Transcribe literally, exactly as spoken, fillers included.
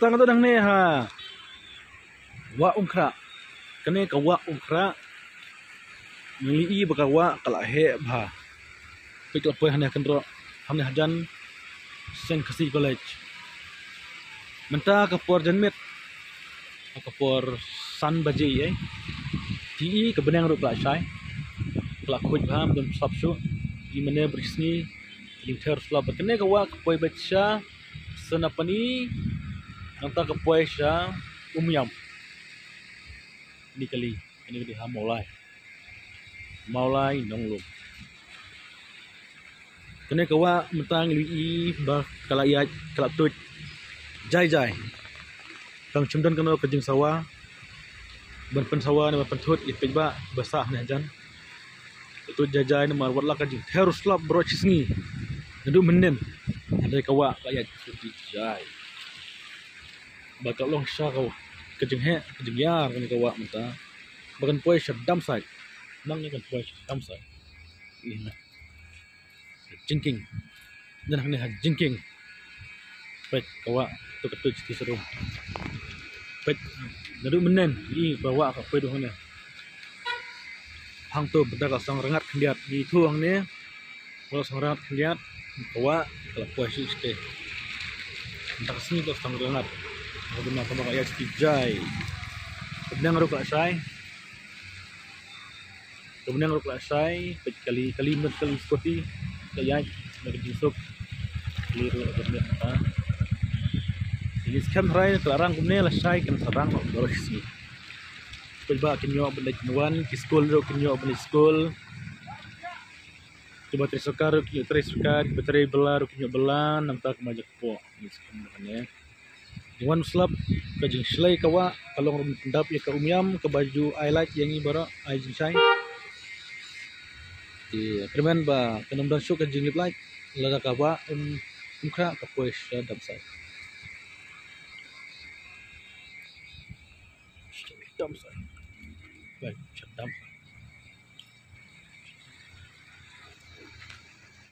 Tang to dang ne ha. Wah Umkhrah. Kane ka Wah Umkhrah. Ngi i ba ka wah ka la heh bha. Peit ka la poi hangne ha kynroh, hangne hajan Seng Khasi College. Mynta ka por janmiet, ka por san baje ei. Ki i ka bneng ruh ka la shai, ka la khuid bha, ym don slap shuh. I mane bri sngi, jingther slap. Kane ka wah ka poi beit sha Senapani, nangta ka poi sha Umiam. Kane kali, kane kali ha Mawlai. Mawlai Nonglum. Kane ka wah mynta ngi i ba ka la ïaid, ka la tuid jai jai. Tang shym don kano ka jingsawa ban pynsawa ne ban pynthut, ïa peit ba ba sah ne hajan. Ka tuid jai jai namar wat la ka jingther u slap baroh shi sngi. Naduh mynnin hynrei ka wah ka ïaid ka tuid jai. Ba ka long sha ka, ka jingheh, ka jingïar kane ka wah mynta. Ba kan poi sha Damsait. Nang ne kan poi sha Damsait. Ih na. Jingkieng. Nang ne ha jingkieng. Peit ka wah, to ka tuid siti sarum. Peit naduh mynnin, i ba wah ka poi duh hangne. Hangto bynta ka sdang rngat khyndiat, i to hangne. Ka la sdang rngat khyndiat, ka wah ka la poi sha shatei. Mynta ka sngi ka la sdang rngat. Ka bynta ka ma ka ïaid shatei jai. Ka bneng ruh ka la shai. Ka bneng ruh ka la shai. Peit kali, kali met kali scooty. Ka ïaid na ka jingsuk. Kali ruh ka met mynta. Ini skhem hynrei ka la rang kumne, la shai kan sa rang noh baroh shi sngi. Peit ba kin ïoh ban leit wan, ki skul ruh kin ïoh ban leit skul. Kiba trei sorkar ruh kin ïoh trei sorkar, kiba trei bylla ruh kin ïoh bylla, nangta kumba jia kpoh. Ni skhem da kane. Jingwan slap, ka jingshlei ka wah ka long ruh pyndap ïa ka Umiam, kaba ju ai lait ïa ngi baroh, ai jingshai. Te kyrmen ba kan ym don shuh ka jinglip lait lada ka wah Umkhrah ka poi sha Damsait. Damsait. Bai, sha Damsait.